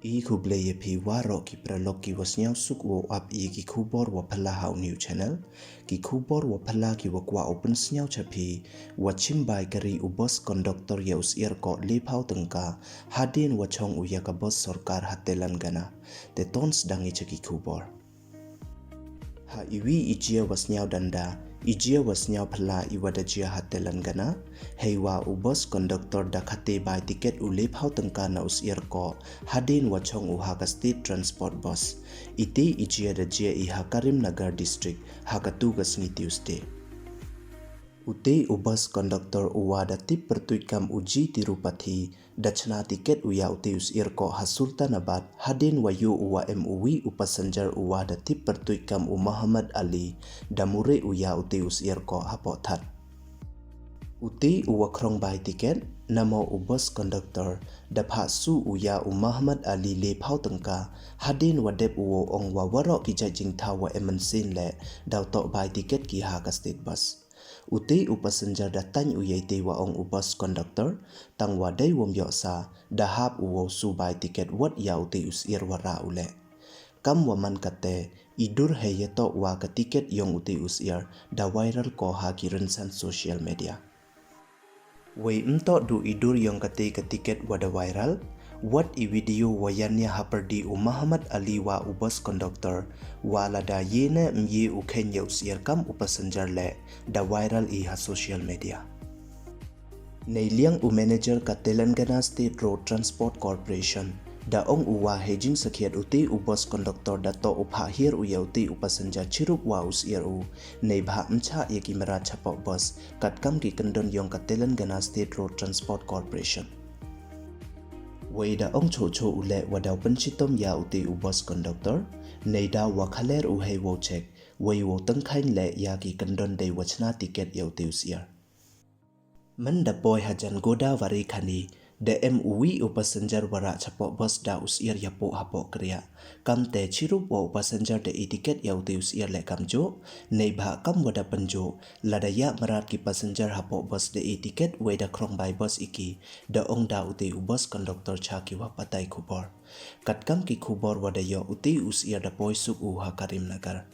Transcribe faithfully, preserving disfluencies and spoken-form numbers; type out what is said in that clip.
I khublei ya phi waroh ki paralok ki wa sniawsuk wow ap ya ki khubor wa phylla ha u new channel. Ki khubor wa phylla ki wa kwah u pynsniaw cha phi, wa chim bai kari u bus conductor ya u syiar koh lephaw tyngka, hadien wa chong u ya ka bus sorkar ha Telangana. Te ton sdang i cha ki khubor. Ha iwi i jia wa sniaw danda, i jia wa sniaw phylla i wa da jia ha Telangana, heiwa u bus conductor da khate bai tiket u lephaw tyngka na u syiar koh, hadien wa chong u ha ka state transport bus. Ite i jia da jia i ha Karimnagar district, ha katu ka sngi Tuesday. Ute u bus conductor u wa da tip pyrtuit kam u G Tirupathy, da chna tiket u ya ute u syiar koh ha Sultanabad, hadien wa yoh u wa em uwi u passenger u wa da tip pyrtuit kam u Muhammad Ali, da mure u ya ute u syiar koh hapoh thad. Ute u wa khrong bai tiket, namo u bus conductor, da phah su u ya u Muhammad Ali lephaw tyngka, hadien wa dep u wow ong wa waroh ki jait jingthaw wa em mynsiem le, daw toh bai tiket ki ha ka state bus. Ute u passenger da tang u ya ite wa ong u bus conductor, tang wa dei wom yoh sa, da hap u wow su bai tiket wat ya ute u syiar wa rah u le. Kam wa man kate, i dur hei ya toh wa ka tiket yong ute u syiar, da viral koh ha ki rynsan social media. Wei ym toh du i dur yong kate ka tiket wa da viral, wat i video wa yania ha pyrdi u Muhammad Ali wa u bus conductor, wa lada ye ne ym ye u khein ya u syiar kam u passenger le, da viral i ha social media. Neiliang u manager ka Telangana State Road Transport Corporation, da ong u wa hei jingsakhiat ute u bus conductor da toh u phah hiar u ya ute u passenger chirup wa u syiar u, neibhah ym chah ya ki mrad chapoh bus, katkam ki kyndon yong ka Telangana State Road Transport Corporation. Wei da ong choh choh u le wa daw pynchitom ya ute u bus conductor, neidaw wa khaler u hei wow check, wei wow tyngkhaiñ le ya ki kyndon dei wa chna tiket ya ute u syiar. Mynda poi hajan Godavari khani, da em uwi u passenger wa rah chapoh bus da u syiar ya poh hapoh kriah. Kamte chirup wa u passenger da e tiket ya ute u syiar le kamjooh, neibhah kam wa da pynjooh, lada ya mrad ki passenger hapoh bus da e tiket wei da khrong bai bus i ki, da ong da ute u bus conductor cha ki wa patai khubor. Katkam ki khubor wa da yoh ute u syiar da poi suk u ha Karimnagar.